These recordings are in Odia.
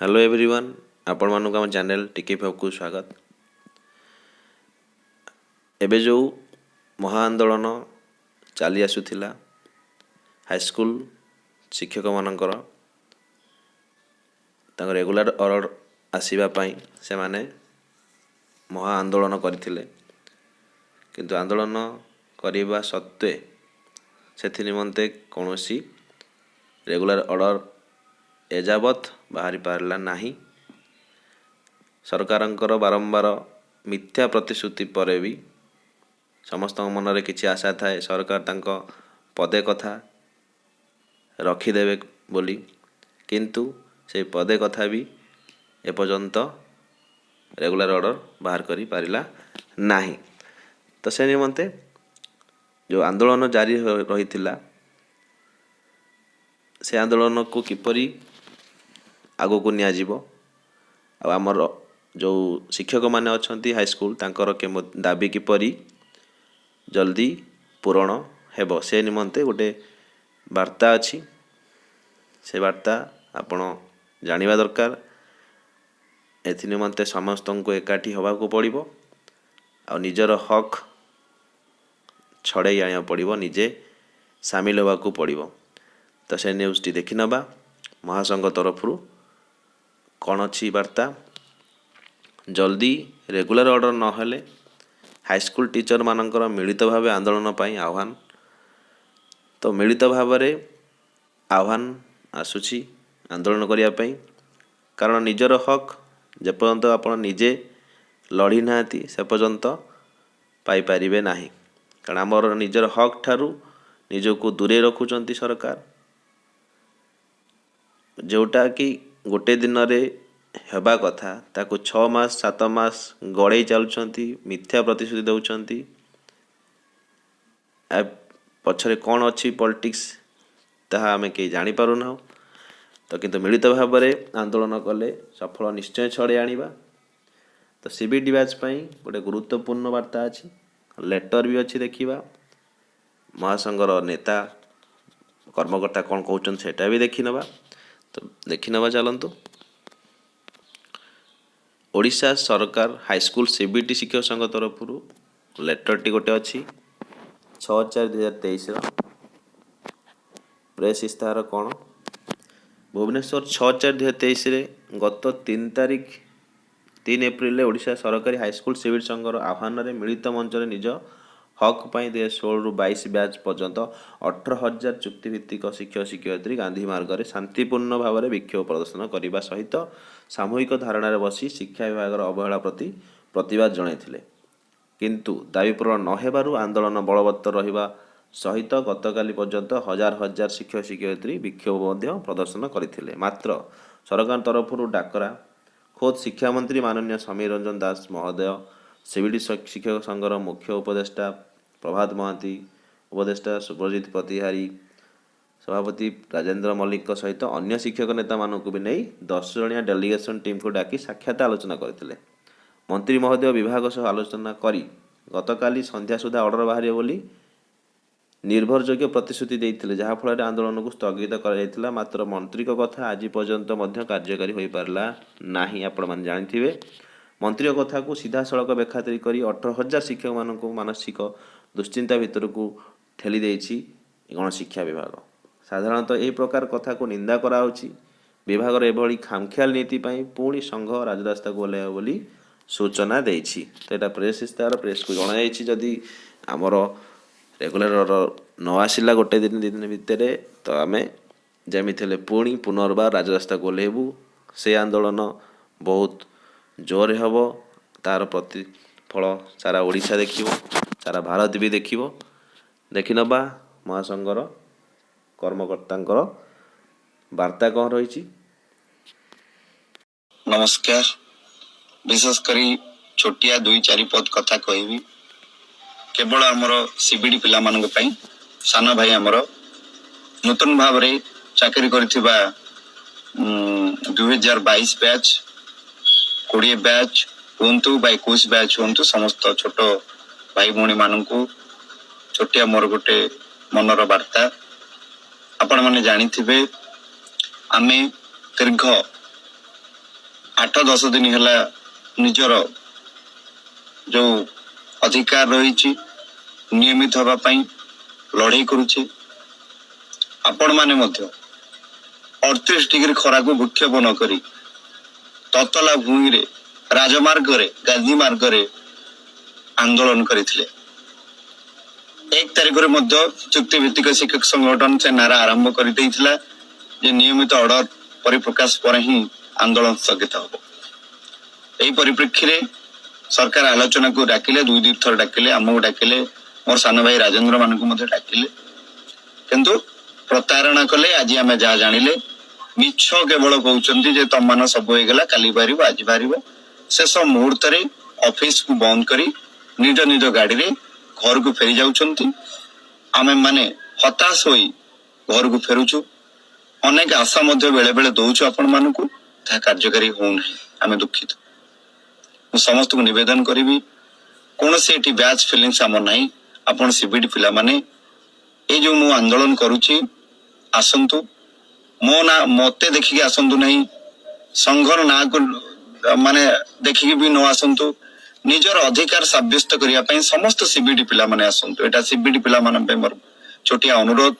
ହ୍ୟାଲୋ ଏଭ୍ରିୱାନ୍, ଆପଣମାନଙ୍କୁ ଆମ ଚ୍ୟାନେଲ୍ ଟିକେ ଫେବକୁ ସ୍ୱାଗତ। ଏବେ ଯେଉଁ ମହା ଆନ୍ଦୋଳନ ଚାଲି ଆସୁଥିଲା ହାଇସ୍କୁଲ ଶିକ୍ଷକମାନଙ୍କର, ତାଙ୍କ ରେଗୁଲାର ଅର୍ଡ଼ର ଆସିବା ପାଇଁ ସେମାନେ ମହା ଆନ୍ଦୋଳନ କରିଥିଲେ। କିନ୍ତୁ ଆନ୍ଦୋଳନ କରିବା ସତ୍ତ୍ୱେ ସେଥି ନିମନ୍ତେ କୌଣସି ରେଗୁଲାର ଅର୍ଡ଼ର ଏଯାବତ୍ ବାହାରି ପାରିଲା ନାହିଁ। ସରକାରଙ୍କର ବାରମ୍ବାର ମିଥ୍ୟା ପ୍ରତିଶ୍ରୁତି ପରେ ବି ସମସ୍ତଙ୍କ ମନରେ କିଛି ଆଶା ଥାଏ, ସରକାର ତାଙ୍କ ପଦେ କଥା ରଖିଦେବେ ବୋଲି। କିନ୍ତୁ ସେଇ ପଦେ କଥା ବି ଏପର୍ଯ୍ୟନ୍ତ ରେଗୁଲାର ଅର୍ଡ଼ର ବାହାର କରିପାରିଲା ନାହିଁ। ତ ସେ ନିମନ୍ତେ ଯେଉଁ ଆନ୍ଦୋଳନ ଜାରି ରହିଥିଲା, ସେ ଆନ୍ଦୋଳନକୁ କିପରି ଆଗକୁ ନିଆଯିବ ଆଉ ଆମର ଯେଉଁ ଶିକ୍ଷକମାନେ ଅଛନ୍ତି ହାଇସ୍କୁଲ, ତାଙ୍କର ଦାବି କିପରି ଜଲ୍ଦି ପୂରଣ ହେବ, ସେ ନିମନ୍ତେ ଗୋଟେ ବାର୍ତ୍ତା ଅଛି। ସେ ବାର୍ତ୍ତା ଆପଣ ଜାଣିବା ଦରକାର। ଏଥି ନିମନ୍ତେ ସମସ୍ତଙ୍କୁ ଏକାଠି ହେବାକୁ ପଡ଼ିବ ଆଉ ନିଜର ହକ୍ ଛଡ଼େଇ ଆଣିବାକୁ ପଡ଼ିବ, ନିଜେ ସାମିଲ ହେବାକୁ ପଡ଼ିବ। ତ ସେ ନ୍ୟୁଜ୍ଟି ଦେଖିନେବା, ମହାସଂଘ ତରଫରୁ କ'ଣ ଅଛି ବାର୍ତ୍ତା। ଜଲ୍ଦି ରେଗୁଲାର ଅର୍ଡ଼ର ନହେଲେ ହାଇସ୍କୁଲ ଟିଚରମାନଙ୍କର ମିଳିତ ଭାବେ ଆନ୍ଦୋଳନ ପାଇଁ ଆହ୍ୱାନ। ତ ମିଳିତ ଭାବରେ ଆହ୍ୱାନ ଆସୁଛି ଆନ୍ଦୋଳନ କରିବା ପାଇଁ, କାରଣ ନିଜର ହକ୍ ଯେପର୍ଯ୍ୟନ୍ତ ଆପଣ ନିଜେ ଲଢ଼ି ନାହାନ୍ତି, ସେ ପର୍ଯ୍ୟନ୍ତ ପାଇପାରିବେ ନାହିଁ। କାରଣ ଆମର ନିଜର ହକ୍ ଠାରୁ ନିଜକୁ ଦୂରେଇ ରଖୁଛନ୍ତି ସରକାର। ଯେଉଁଟାକି ଗୋଟେ ଦିନରେ ହେବା କଥା, ତାକୁ 6 ମାସ, 7 ମାସ ଗଡ଼େଇ ଚାଲୁଛନ୍ତି, ମିଥ୍ୟା ପ୍ରତିଶ୍ରୁତି ଦେଉଛନ୍ତି। ପଛରେ କ'ଣ ଅଛି ପଲିଟିକ୍ସ, ତାହା ଆମେ କେହି ଜାଣିପାରୁନାହୁଁ। ତ କିନ୍ତୁ ମିଳିତ ଭାବରେ ଆନ୍ଦୋଳନ କଲେ ସଫଳ ନିଶ୍ଚୟ ଛଡ଼େଇ ଆଣିବା। ତ ସିବିଟି ବ୍ୟାଚ୍ ପାଇଁ ଗୋଟେ ଗୁରୁତ୍ୱପୂର୍ଣ୍ଣ ବାର୍ତ୍ତା ଅଛି, ଲେଟର୍ ବି ଅଛି। ଦେଖିବା ମହାସଂଘର ନେତା କର୍ମକର୍ତ୍ତା କ'ଣ କହୁଛନ୍ତି, ସେଇଟା ବି ଦେଖିନେବା। ତ ଦେଖିନେବା ଚାଲନ୍ତୁ। ଓଡ଼ିଶା ସରକାର ହାଇସ୍କୁଲ ସିବିଟି ଶିକ୍ଷକ ସଂଘ ତରଫରୁ ଲେଟର୍ଟି ଗୋଟେ ଅଛି, 6/4/2023ର। ପ୍ରେସ୍ ଇସ୍ତାହାର କ'ଣ? ଭୁବନେଶ୍ୱର, 6/4/2023ରେ ଗତ 3 ତାରିଖ, 3 ଏପ୍ରିଲରେ ଓଡ଼ିଶା ସରକାରୀ ହାଇସ୍କୁଲ ସିବିଟି ସଂଘର ଆହ୍ୱାନରେ ମିଳିତ ମଞ୍ଚରେ ନିଜ ହକ୍ ପାଇଁ 2016ରୁ 22 ବ୍ୟାଚ୍ ପର୍ଯ୍ୟନ୍ତ 18,000 ଚୁକ୍ତିଭିତ୍ତିକ ଶିକ୍ଷକ ଶିକ୍ଷୟିତ୍ରୀ ଗାନ୍ଧୀ ମାର୍ଗରେ ଶାନ୍ତିପୂର୍ଣ୍ଣ ଭାବରେ ବିକ୍ଷୋଭ ପ୍ରଦର୍ଶନ କରିବା ସହିତ ସାମୂହିକ ଧାରଣାରେ ବସି ଶିକ୍ଷା ବିଭାଗର ଅବହେଳା ପ୍ରତି ପ୍ରତିବାଦ ଜଣାଇଥିଲେ। କିନ୍ତୁ ଦାବି ପୂରଣ ନ ହେବାରୁ ଆନ୍ଦୋଳନ ବଳବତ୍ତର ରହିବା ସହିତ ଗତକାଲି ପର୍ଯ୍ୟନ୍ତ ହଜାର ହଜାର ଶିକ୍ଷକ ଶିକ୍ଷୟିତ୍ରୀ ବିକ୍ଷୋଭ ମଧ୍ୟ ପ୍ରଦର୍ଶନ କରିଥିଲେ। ମାତ୍ର ସରକାରଙ୍କ ତରଫରୁ ଡାକରା ଖୋଦ୍ ଶିକ୍ଷାମନ୍ତ୍ରୀ ମାନନୀୟ ସମୀର ରଞ୍ଜନ ଦାସ ମହୋଦୟ, ସିବିଟି ଶିକ୍ଷକ ସଂଘର ମୁଖ୍ୟ ଉପଦେଷ୍ଟା ପ୍ରଭାତ ମହାନ୍ତି, ଉପଦେଷ୍ଟା ସୁବ୍ରଜିତ ପ୍ରତିହାରୀ, ସଭାପତି ରାଜେନ୍ଦ୍ର ମଲ୍ଲିକଙ୍କ ସହିତ ଅନ୍ୟ ଶିକ୍ଷକ ନେତାମାନଙ୍କୁ ବି ନେଇ 10 ଜଣିଆ ଡେଲିଗେସନ୍ ଟିମ୍କୁ ଡାକି ସାକ୍ଷାତ ଆଲୋଚନା କରିଥିଲେ। ମନ୍ତ୍ରୀ ମହୋଦୟ ବିଭାଗ ସହ ଆଲୋଚନା କରି ଗତକାଲି ସନ୍ଧ୍ୟା ସୁଦ୍ଧା ଅର୍ଡ଼ର ବାହାରିବ ବୋଲି ନିର୍ଭରଯୋଗ୍ୟ ପ୍ରତିଶ୍ରୁତି ଦେଇଥିଲେ, ଯାହାଫଳରେ ଆନ୍ଦୋଳନକୁ ସ୍ଥଗିତ କରାଯାଇଥିଲା। ମାତ୍ର ମନ୍ତ୍ରୀଙ୍କ କଥା ଆଜି ପର୍ଯ୍ୟନ୍ତ ମଧ୍ୟ କାର୍ଯ୍ୟକାରୀ ହୋଇପାରିଲା ନାହିଁ। ଆପଣମାନେ ଜାଣିଥିବେ, ମନ୍ତ୍ରୀଙ୍କ କଥାକୁ ସିଧାସଳଖ ବେଖାତିର କରି 18,000 ଶିକ୍ଷକମାନଙ୍କୁ ମାନସିକ ଦୁଶ୍ଚିନ୍ତା ଭିତରକୁ ଠେଲି ଦେଇଛି ଗଣଶିକ୍ଷା ବିଭାଗ। ସାଧାରଣତଃ ଏହି ପ୍ରକାର କଥାକୁ ନିନ୍ଦା କରାଯାଉଛି। ବିଭାଗର ଏଭଳି ଖାମଖିଆଲ ନୀତି ପାଇଁ ପୁଣି ସଂଘ ରାଜରାସ୍ତାକୁ ଓହ୍ଲାଇବ ବୋଲି ସୂଚନା ଦେଇଛି। ତ ଏଇଟା ପ୍ରେସ୍ ଇସ୍ତାହାର, ପ୍ରେସ୍କୁ ଜଣାଯାଇଛି। ଯଦି ଆମର ରେଗୁଲାର ନ ଆସିଲା ଗୋଟେ ଦିନ 2 ଦିନ ଭିତରେ, ତ ଆମେ ଯେମିତି ହେଲେ ପୁଣି ପୁନର୍ବାର ରାଜରାସ୍ତାକୁ ଓହ୍ଲାଇବୁ। ସେ ଆନ୍ଦୋଳନ ବହୁତ ଜୋରରେ ହେବ, ତା'ର ପ୍ରତିଫଳ ସାରା ଓଡ଼ିଶା ଦେଖିବ, ସାରା ଭାରତ ବି ଦେଖିବ। ଦେଖିନେବା ମହାସଂଘର କର୍ମକର୍ତ୍ତାଙ୍କର ବାର୍ତ୍ତା କ'ଣ ରହିଛି। ନମସ୍କାର। ବିଶେଷ କରି ଛୋଟିଆ ଦୁଇ ଚାରି ପଦ କଥା କହିବି କେବଳ ଆମର ସିବିଡି ପିଲାମାନଙ୍କ ପାଇଁ। ସାନ ଭାଇ ଆମର ନୂତନ ଭାବରେ ଚାକିରି କରିଥିବା 2022 ବ୍ୟାଚ୍, 20 ବ୍ୟାଚ୍ ହୁଅନ୍ତୁ ବା 21 ବ୍ୟାଚ୍ ହୁଅନ୍ତୁ, ସମସ୍ତ ଛୋଟ ଭାଇ ଭଉଣୀ ମାନଙ୍କୁ ଛୋଟିଆ ମୋର ଗୋଟେ ମନର ବାର୍ତ୍ତା। ଆପଣମାନେ ଜାଣିଥିବେ, ଆମେ ଦୀର୍ଘ 8-10 ଦିନ ହେଲା ନିଜର ଯୋଉ ଅଧିକାର ରହିଛି ନିୟମିତ ହେବା ପାଇଁ ଲଢେଇ କରୁଛେ। ଆପଣମାନେ ମଧ୍ୟ 38 ଡିଗ୍ରୀ ଖରାକୁ ଭୃକ୍ଷେପ ନ କରି ତତଲା ଭୂଇଁରେ, ରାଜମାର୍ଗରେ, ଗାନ୍ଧୀ ମାର୍ଗରେ ଆନ୍ଦୋଳନ କରିଥିଲେ। 1 ତାରିଖରେ ମଧ୍ୟ ଚୁକ୍ତିଭିତ୍ତିକ ଶିକ୍ଷକ ସଂଗଠନ ସେ ନାରା ଆରମ୍ଭ କରିଦେଇଥିଲା ଯେ ନିୟମିତ ଅର୍ଡର ପରିପ୍ରକାଶ ପରେ ହିଁ ଆନ୍ଦୋଳନ ସ୍ଥଗିତ ହେବ। ଏହି ପରିପ୍ରେକ୍ଷୀରେ ସରକାର ଆଲୋଚନାକୁ ଡାକିଲେ, ଦୁଇ ଥର ଡାକିଲେ, ଆମକୁ ଡାକିଲେ, ମୋର ସାନ ଭାଇ ରାଜେନ୍ଦ୍ର ମାନଙ୍କୁ ମଧ୍ୟ ଡାକିଲେ, କିନ୍ତୁ ପ୍ରତାରଣା କଲେ। ଆଜି ଆମେ ଯାହା ଜାଣିଲେ, ମିଛ କେବଳ କହୁଛନ୍ତି ଯେ ତମମାନ ସବୁ ହେଇଗଲା, କାଲି ବାହାରିବ, ଆଜି ବାହାରିବ। ଶେଷ ମୁହୂର୍ତ୍ତରେ ଅଫିସକୁ ବନ୍ଦ କରି ନିଜ ନିଜ ଗାଡିରେ ଘରକୁ ଫେରି ଯାଉଛନ୍ତି। ଆମେ ମାନେ ହତାଶ ହୋଇ ଘରକୁ ଫେରୁଛୁ। ଅନେକ ଆଶା ମଧ୍ୟ ବେଳେ ବେଳେ ଦଉଛୁ ଆପଣ ମାନଙ୍କୁ, ତାହା କାର୍ଯ୍ୟକାରୀ ହଉନାହିଁ। ଆମେ ଦୁଃଖିତ। ମୁଁ ସମସ୍ତଙ୍କୁ ନିବେଦନ କରିବି, କୌଣସି ଏଠି ବ୍ୟାଚ୍ ଫିଲିଙ୍ଗସ୍ ଆମର ନାହିଁ। ଆପଣ ସିବିଡି ପିଲାମାନେ, ଏଇ ଯୋଉ ମୁଁ ଆନ୍ଦୋଳନ କରୁଛି, ଆସନ୍ତୁ। ମୋ ନା ମତେ ଦେଖିକି ଆସନ୍ତୁ ନାହିଁ, ସଂଘର ନାଁକୁ ମାନେ ଦେଖିକି ବି ନ ଆସନ୍ତୁ। ନିଜର ଅଧିକାର ସାବ୍ୟସ୍ତ କରିବା ପାଇଁ ସମସ୍ତ ସିବିଡି ପିଲାମାନେ ଆସନ୍ତୁ। ଏଇଟା ସିବିଡି ପିଲାମାନଙ୍କ ପାଇଁ ମୋର ଛୋଟିଆ ଅନୁରୋଧ,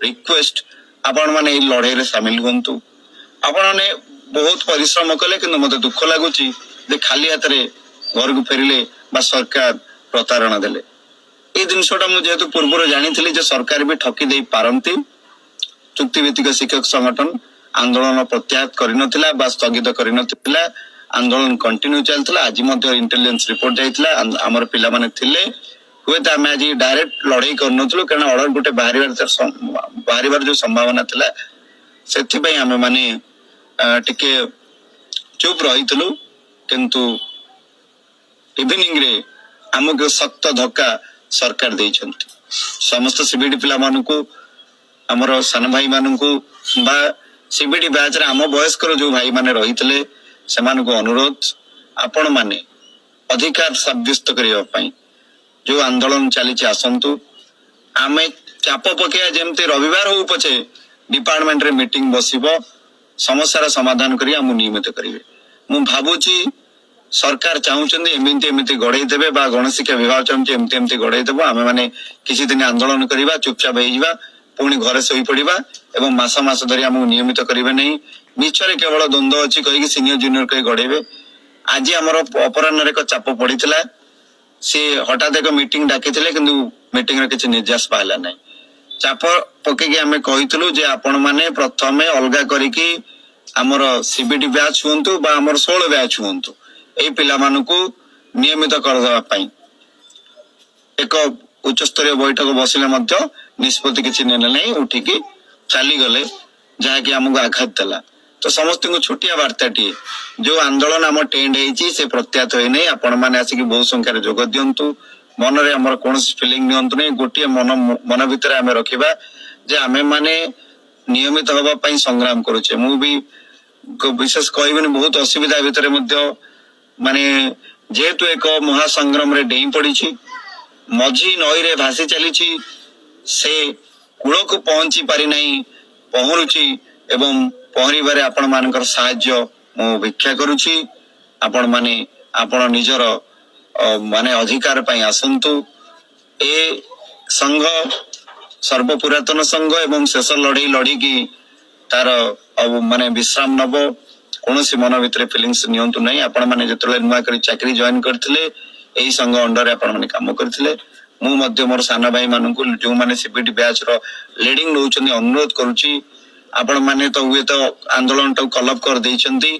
ରିକ୍ୱେଷ୍ଟ। ଆପଣମାନେ ଏଇ ଲଢେଇରେ ସାମିଲ ହୁଅନ୍ତୁ। ଆପଣମାନେ ବହୁତ ପରିଶ୍ରମ କଲେ, କିନ୍ତୁ ମତେ ଦୁଃଖ ଲାଗୁଛି ଯେ ଖାଲି ହାତରେ ଘରକୁ ଫେରିଲେ ବା ସରକାର ପ୍ରତାରଣା ଦେଲେ। ଏଇ ଜିନିଷଟା ମୁଁ ଯେହେତୁ ପୂର୍ବରୁ ଜାଣିଥିଲି ଯେ ସରକାର ବି ଠକି ଦେଇ ପାରନ୍ତି, ଚୁକ୍ତିଭିତ୍ତିକ ଶିକ୍ଷକ ସଂଗଠନ ଆନ୍ଦୋଳନ ପ୍ରତ୍ୟାହାର କରିନଥିଲା ବା ସ୍ଥଗିତ କରିନଥିଲା, ଆନ୍ଦୋଳନ କଣ୍ଟିନ୍ୟୁ ଚାଲିଥିଲା। ଆଜି ମଧ୍ୟ ଇଣ୍ଟେଲିଜେନ୍ସ ରିପୋର୍ଟ ଯାଇଥିଲା, ଆମର ପିଲାମାନେ ଥିଲେ। ହୁଏତ ଆମେ ଆଜି ଡାଇରେକ୍ଟ ଲଢେଇ କରିନଥିଲୁ, କାରଣ ଅର୍ଡର ଗୋଟେ ବାହାରିବାର ତାର ବାହାରିବାର ଯୋଉ ସମ୍ଭାବନା ଥିଲା, ସେଥିପାଇଁ ଆମେ ମାନେ ଟିକେ ଚୁପ୍ ରହିଥିଲୁ। କିନ୍ତୁ ଇଭିନିଂରେ ଆମକୁ ଶକ୍ତ ଧକ୍କା ସରକାର ଦେଇଛନ୍ତି। ସମସ୍ତ ସିବିଡି ପିଲାମାନଙ୍କୁ, ଆମର ସାନ ଭାଇ ମାନଙ୍କୁ ବା ସିବିଡି ବ୍ୟାଚରେ ଆମ ବୟସ୍କର ଯୋଉ ଭାଇମାନେ ରହିଥିଲେ, ସେମାନଙ୍କୁ ଅନୁରୋଧ, ଆପଣ ମାନେ ଅଧିକାର ସାବ୍ୟସ୍ତ କରିବା ପାଇଁ ଯୋଉ ଆନ୍ଦୋଳନ ଚାଲିଛି, ଆସନ୍ତୁ। ଆମେ ଚାପ ପକେଇବା, ଯେମିତି ରବିବାର ହଉ ପଛେ ଡିପାର୍ଟମେଣ୍ଟରେ ମିଟିଂ ବସିବ, ସମସ୍ୟାର ସମାଧାନ କରି ଆମକୁ ନିୟମିତ କରିବେ। ମୁଁ ଭାବୁଛି ସରକାର ଚାହୁଁଛନ୍ତି ଏମିତି ଏମିତି ଗଢେଇ ଦେବେ ବା ଗଣଶିକ୍ଷା ବିଭାଗ ଚାହୁଁଛି ଏମିତି ଏମିତି ଗଢେଇ ଦେବ। ଆମେ ମାନେ କିଛି ଦିନ ଆନ୍ଦୋଳନ କରିବା, ଚୁପଚାପ ହେଇଯିବା, ପୁଣି ଘରେ ଶୋଇପଡିବା ଏବଂ ମାସ ମାସ ଧରି ଆମକୁ ନିୟମିତ କରିବେ ନାହିଁ। ମିଛରେ କେବଳ ଦ୍ୱନ୍ଦ୍ୱ ଅଛି କହିକି ସିନିୟର ଜୁନିୟର କହି ଗଢେଇବେ। ଆଜି ଆମର ଅପରାହ୍ନରେ ଏକ ଚାପ ପଡିଥିଲା। ସେ ହଠାତ୍ ଏକ ମିଟିଂ ଡାକିଥିଲେ, କିନ୍ତୁ ମିଟିଂର କିଛି ନିର୍ଯାସ ବାହାରିଲା ନାହିଁ। ଚାପ ପକେଇକି ଆମେ କହିଥିଲୁ ଯେ ଆପଣ ମାନେ ପ୍ରଥମେ ଅଲଗା କରିକି ଆମର ସିବିଟି ବ୍ୟାଚ୍ ହୁଅନ୍ତୁ ବା ଆମର 16 ବ୍ୟାଚ୍ ହୁଅନ୍ତୁ, ଏଇ ପିଲାମାନଙ୍କୁ ନିୟମିତ କରିଦେବା ପାଇଁ ଏକ ଉଚ୍ଚସ୍ତରୀୟ ବୈଠକ ବସିଲେ ମଧ୍ୟ ନିଷ୍ପତ୍ତି କିଛି ନେଲେ ନାହିଁ, ଉଠିକି ଚାଲିଗଲେ, ଯାହାକି ଆମକୁ ଆଘାତ ଦେଲା। ତ ସମସ୍ତଙ୍କୁ ଛୋଟିଆ ବାର୍ତ୍ତାଟିଏ, ଯୋଉ ଆନ୍ଦୋଳନ ଆମ ଟେଣ୍ଡ ହେଇଛି ସେ ପ୍ରତ୍ୟାହତ ହେଇନାହିଁ। ଆପଣ ମାନେ ଆସିକି ବହୁ ସଂଖ୍ୟାରେ ଯୋଗ ଦିଅନ୍ତୁ। ମନରେ ଆମର କୌଣସି ଫିଲିଂ ନିଅନ୍ତୁ ନାହିଁ। ଗୋଟିଏ ମନ ମନ ଭିତରେ ଆମେ ରଖିବା ଯେ ଆମେ ମାନେ ନିୟମିତ ହବା ପାଇଁ ସଂଗ୍ରାମ କରୁଛେ। ମୁଁ ବି ବିଶେଷ କହିବିନି, ବହୁତ ଅସୁବିଧା ଭିତରେ ମଧ୍ୟ ମାନେ ଯେହେତୁ ଏକ ମହାସଂଗ୍ରାମରେ ଡେଇଁ ପଡିଛି, ମଝି ନଈରେ ଭାସି ଚାଲିଛି, ସେ କୂଳକୁ ପହଞ୍ଚି ପାରିନାହିଁ, ପହଁରୁଛି ଏବଂ ପହଁରିବାରେ ଆପଣ ମାନଙ୍କର ସାହାଯ୍ୟ ମୁଁ ଭିକ୍ଷା କରୁଛି। ଆପଣ ମାନେ ଆପଣ ନିଜର ମାନେ ଅଧିକାର ପାଇଁ ଆସନ୍ତୁ। ଏ ସଂଘ ସର୍ବପୁରାତନ ସଂଘ ଏବଂ ଶେଷ ଲଢେଇ ଲଢିକି ତାର ଆଉ ମାନେ ବିଶ୍ରାମ ନବ। କୌଣସି ମନ ଭିତରେ ଫିଲିଙ୍ଗସ ନିଅନ୍ତୁ ନାହିଁ। ଆପଣ ମାନେ ଯେତେବେଳେ ନୂଆ କରି ଚାକିରି ଜଏନ କରିଥିଲେ, ଏହି ସଂଘ ଅଣ୍ଡରରେ ଆପଣ ମାନେ କାମ କରିଥିଲେ। ମୁଁ ମଧ୍ୟ ମୋର ସାନ ଭାଇ ମାନଙ୍କୁ, ଯୋଉମାନେ ସିବିଟି ବ୍ୟାଚ ର ଲିଡିଂ ନଉଛନ୍ତି, ଅନୁରୋଧ କରୁଛି। ଆପଣ ମାନେ ତ ହୁଏତ ଆନ୍ଦୋଳନଟାକୁ କଲପ କରିଦେଇଛନ୍ତି,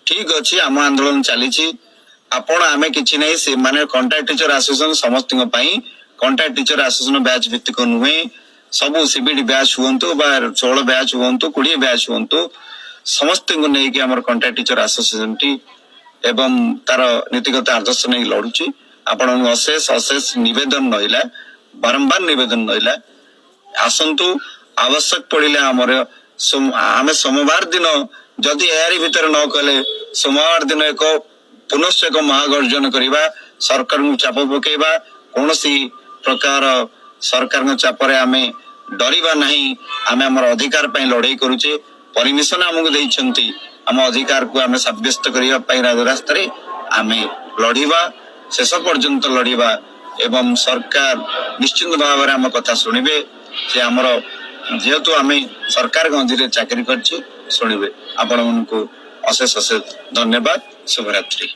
ଠିକ ଅଛି, ଆମ ଆନ୍ଦୋଳନ ଚାଲିଛି। ଆପଣ ଆମେ କିଛି ନାହିଁ, ସେମାନେ କଣ୍ଟ୍ରାକ୍ଟ ଟିଚର ଆସୋସିଏସନ ସମସ୍ତଙ୍କ ପାଇଁ। କଣ୍ଟ୍ରାକ୍ଟ ଟିଚର ଆସୋସିଏସନ ବ୍ୟାଚ୍ ଭିତ୍ତିକ ନୁହେଁ। ସବୁ ସିବିଟି ବ୍ୟାଚ୍ ହୁଅନ୍ତୁ ବା 16 ବ୍ୟାଚ୍ ହୁଅନ୍ତୁ, 20 ବ୍ୟାଚ୍ ହୁଅନ୍ତୁ, ସମସ୍ତଙ୍କୁ ନେଇକି ଆମର କଣ୍ଟ୍ରାକ୍ଟ ଟିଚର ଆସୋସିଏସନଟି ଏବଂ ତାର ନୀତିଗତ ଆଦର୍ଶ ନେଇ ଲଢୁଛି। ଆପଣଙ୍କୁ ଅଶେଷ ଅଶେଷ ନିବେଦନ ରହିଲା, ବାରମ୍ବାର ନିବେଦନ ରହିଲା, ଆସନ୍ତୁ। ଆବଶ୍ୟକ ପଡିଲେ ଆମର ଆମେ ସୋମବାର ଦିନ, ଯଦି ଏହାରି ଭିତରେ ନ କଲେ, ସୋମବାର ଦିନ ଏକ ପୁନଶ୍ଚ ଏକ ମହାଗର୍ଜନ କରିବା, ସରକାରଙ୍କୁ ଚାପ ପକେଇବା। କୌଣସି ପ୍ରକାର ସରକାରଙ୍କ ଚାପରେ ଆମେ ଡରିବା ନାହିଁ। ଆମେ ଆମର ଅଧିକାର ପାଇଁ ଲଢେଇ କରୁଛେ। ପରମିଶନ ଆମକୁ ଦେଇଛନ୍ତି ଆମ ଅଧିକାରକୁ ଆମେ ସାବ୍ୟସ୍ତ କରିବା ପାଇଁ ରାଜରାସ୍ତାରେ ଆମେ ଲଢିବା, ଶେଷ ପର୍ଯ୍ୟନ୍ତ ଲଢିବା ଏବଂ ସରକାର ନିଶ୍ଚିତ ଭାବରେ ଆମ କଥା ଶୁଣିବେ। ଯେ ଆମର ଯେହେତୁ ଆମେ ସରକାରଙ୍କ ଅଧୀନରେ ଚାକିରି କରିଛୁ, ଶୁଣିବେ। ଆପଣମାନଙ୍କୁ ଅଶେଷ ଅଶେଷ ଧନ୍ୟବାଦ। ଶୁଭରାତ୍ରି।